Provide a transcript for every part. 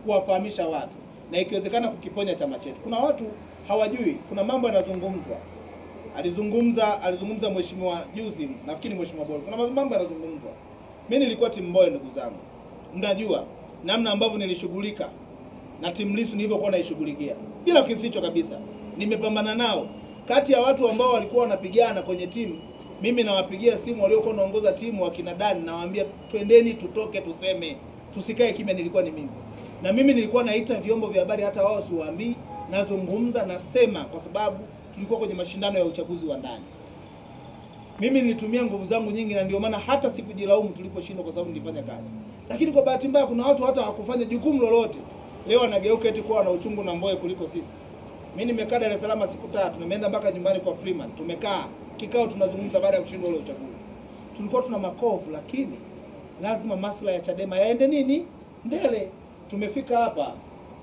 kuwafahamisha watu na ikiwezekana kukiponya chama chetu. Kuna watu hawajui, kuna mambo yanazungumzwa. Alizungumza mheshimiwa juzi, nafikiri mheshimiwa Bolo. Kuna mambo yanazungumzwa. Mimi nilikuwa timu Mbowe, ndugu zangu. Mnajua namna ambavyo nilishughulika na timu Lissu nilivyokuwa naishughulikia. Bila kificho kabisa. Nimepambana nao. Kati ya watu ambao walikuwa wanapigana kwenye timu, mimi nawapigia simu waliokuwa wanaongoza timu wakina Dani, nawaambia twendeni tutoke tuseme, tusikae kimya. Nilikuwa ni mimi. Na mimi nilikuwa naita vyombo vya habari, hata wao siwaambii, nazungumza nasema, kwa sababu tulikuwa kwenye mashindano ya uchaguzi wa ndani. Mimi nilitumia nguvu zangu nyingi, na ndio maana hata sikujilaumu tuliposhindwa, kwa sababu nilifanya kazi. Lakini kwa bahati mbaya kuna watu hata hawakufanya jukumu lolote. Leo wanageuka eti kuwa na uchungu na Mbowe kuliko sisi. Mimi nimekaa Dar es Salaam siku 3, nimeenda mpaka nyumbani kwa Freeman. Tumekaa kikao tunazungumza baada ya kushindwa ule uchaguzi. Tulikuwa tuna makovu, lakini lazima maslahi ya Chadema yaende nini? Mbele. Tumefika hapa,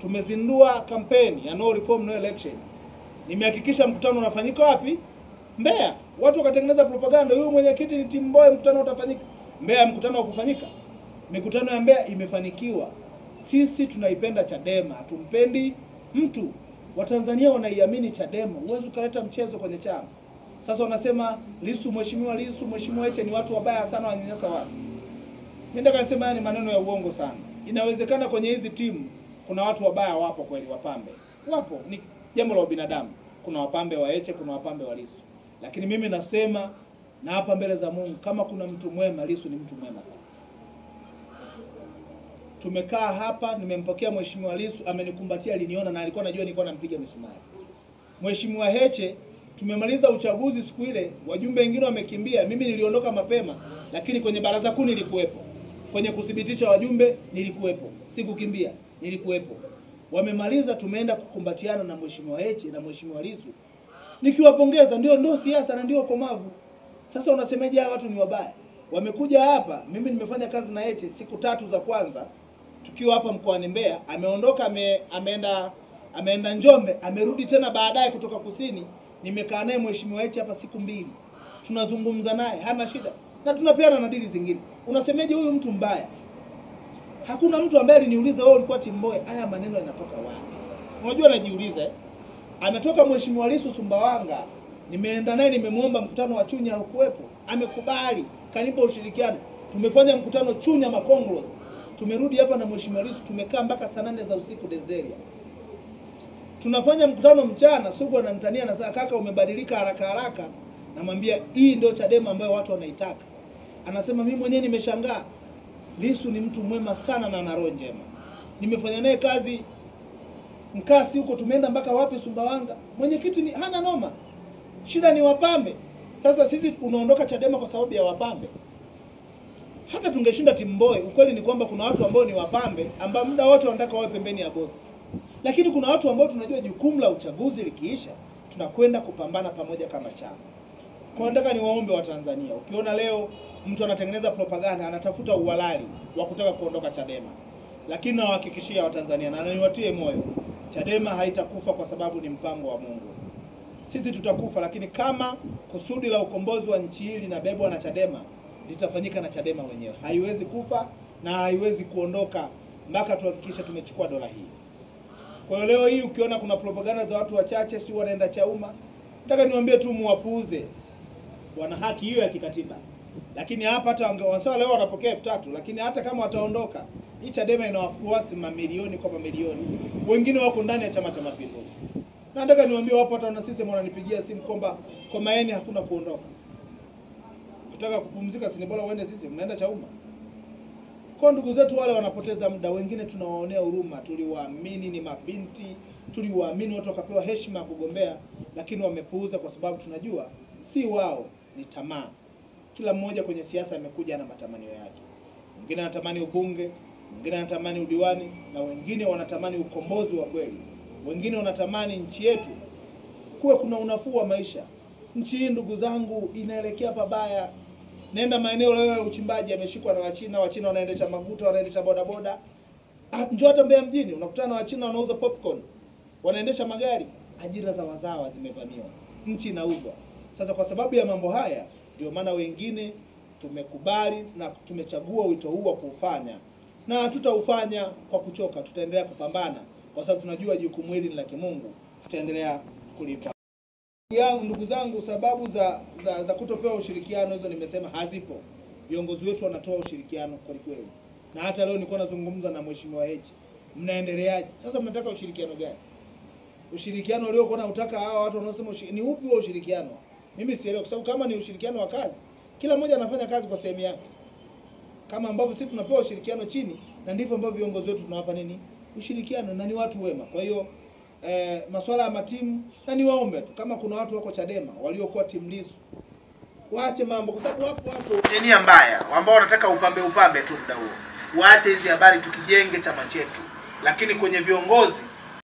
tumezindua kampeni ya no reform no election. Nimehakikisha mkutano unafanyika wapi? Mbeya. Watu wakatengeneza propaganda, huyu mwenyekiti ni timu Mbowe, mkutano utafanyika Mbeya. Mkutano wa kufanyika, mikutano ya Mbeya imefanikiwa. Sisi tunaipenda Chadema, hatumpendi mtu. Watanzania wanaiamini Chadema. Huwezi ukaleta mchezo kwenye chama. Sasa wanasema Lissu, mheshimiwa Lissu, mheshimiwa Heche ni watu wabaya sana, wanyanyasa watu. Mimi nataka niseme haya ni maneno ya uongo sana. Inawezekana kwenye hizi timu kuna watu wabaya, wapo kweli, wapambe wapo, ni jambo la binadamu. Kuna wapambe wa Heche, kuna wapambe wa Lissu. Lakini mimi nasema na hapa mbele za Mungu, kama kuna mtu mwema, Lissu ni mtu mwema sana. Tumekaa hapa, nimempokea mheshimiwa Lissu, amenikumbatia, aliniona na alikuwa anajua nilikuwa nampiga misumari. Mheshimiwa Heche, tumemaliza uchaguzi siku ile, wajumbe wengine wamekimbia, mimi niliondoka mapema, lakini kwenye baraza kuu nilikuwepo. Kwenye kudhibitisha wajumbe nilikuwepo, sikukimbia, nilikuwepo. Wamemaliza, tumeenda kukumbatiana na mheshimiwa Heche na mheshimiwa Lissu, nikiwapongeza. Ndio siasa na ndio ukomavu. Sasa unasemeje hawa watu ni wabaya? Wamekuja hapa, mimi nimefanya kazi na Heche siku 3 za kwanza tukiwa hapa mkoani Mbeya, ameondoka ameenda Njombe, amerudi tena baadaye kutoka kusini. Nimekaa naye mheshimiwa Heche hapa siku 2. Tunazungumza naye, hana shida. Na tunapeana na dili zingine. Unasemeje huyu mtu mbaya? Hakuna mtu ambaye aliniuliza wewe ulikuwa timu Mbowe, haya maneno yanatoka wapi? Unajua najiuliza Ametoka mheshimiwa Lissu Sumbawanga, nimeenda naye nimemuomba mkutano wa Chunya hukuwepo, amekubali, kanipa ushirikiano. Tumefanya mkutano Chunya Makongros. Tumerudi hapa na mheshimiwa Lissu, tumekaa mpaka saa 8 za usiku Desideria. Tunafanya mkutano mchana, Sugu ananitania na sasa, kaka umebadilika haraka haraka. Namwambia hii ndio Chadema ambayo watu wanaitaka. Anasema mimi mwenyewe nimeshangaa. Lissu ni mtu mwema sana na ana roho njema. Nimefanya naye kazi Mkasi huko, tumeenda mpaka wapi Sumbawanga. Mwenyekiti ni hana noma. Shida ni wapambe. Sasa sisi unaondoka Chadema kwa sababu ya wapambe. Hata tungeshinda timu Mbowe, ukweli ni kwamba kuna watu ambao ni wapambe ambao muda wote wanataka wawe pembeni ya bosi. Lakini kuna watu ambao tunajua jukumu la uchaguzi likiisha, tunakwenda kupambana pamoja kama chama. Kwa nataka niwaombe wa Tanzania, ukiona leo mtu anatengeneza propaganda, anatafuta uhalali wa kutaka kuondoka Chadema. Lakini nawahakikishia Watanzania na niwatie moyo, Chadema haitakufa kwa sababu ni mpango wa Mungu. Sisi tutakufa, lakini kama kusudi la ukombozi wa nchi hii linabebwa na Chadema, litafanyika na Chadema wenyewe. Haiwezi kufa na haiwezi kuondoka mpaka tuhakikishe tumechukua dola hii. Kwa hiyo leo hii ukiona kuna propaganda za watu wachache si wanaenda Chauma, nataka niwaambie tu muwapuuze. Wana haki hiyo ya kikatiba. Lakini hapa hata wangesema leo wanapokea 3000, lakini hata kama wataondoka, hii Chadema ina wafuasi mamilioni kwa mamilioni. Wengine wako ndani ya Chama cha Mapinduzi. Na nataka niwaambie wapo hata wana sisi wananipigia simu kwamba kwa maeni hakuna kuondoka. Ukitaka kupumzika si ni bora uende sisi, mnaenda Chauma. Kwa ndugu zetu wale wanapoteza muda, wengine tunawaonea huruma, tuliwaamini ni mabinti, tuliwaamini watu wakapewa heshima ya kugombea, lakini wamepuuza kwa sababu tunajua si wao, ni tamaa. Kila mmoja kwenye siasa amekuja na matamanio yake. Mwingine anatamani ubunge, mwingine anatamani udiwani, na wengine wanatamani ukombozi wa kweli. Wengine wanatamani nchi yetu kuwe kuna unafuu wa maisha. Nchi hii ndugu zangu inaelekea pabaya. Nenda maeneo leo ya uchimbaji yameshikwa na Wachina, Wachina wanaendesha maguta, wanaendesha bodaboda. Njoo hata Mbeya mjini unakutana na Wachina wanauza popcorn, wanaendesha magari. Ajira za wazawa zimevamiwa, nchi inauzwa. Sasa kwa sababu ya mambo haya ndio maana wengine tumekubali na tumechagua wito huu wa kuufanya na hatutaufanya kwa kuchoka. Tutaendelea kupambana kwa sababu tunajua jukumu hili ni la kimungu, tutaendelea kulipa. Ndugu zangu, sababu za kutopewa ushirikiano hizo nimesema hazipo. Viongozi wetu wanatoa ushirikiano kwa kweli, na hata leo nilikuwa nazungumza na Mheshimiwa Heche, mnaendeleaje sasa? Mnataka ushirikiano gani? Ushirikiano uliokuwa nautaka hawa watu wanaosema ni upi wa ushirikiano? Mimi sielewi, kwa sababu kama ni ushirikiano wa kazi, kila mmoja anafanya kazi kwa sehemu yake, kama ambavyo sisi tunapewa ushirikiano chini, na ndivyo ambavyo viongozi wetu tunawapa nini ushirikiano, na ni watu wema. Kwa hiyo masuala ya matimu, na niwaombe tu, kama kuna watu wako Chadema waliokuwa timu Lissu waache mambo, kwa sababu wapo watu nia mbaya ambao wanataka upambe upambe tu muda huo. Waache hizi habari, tukijenge chama chetu. Lakini kwenye viongozi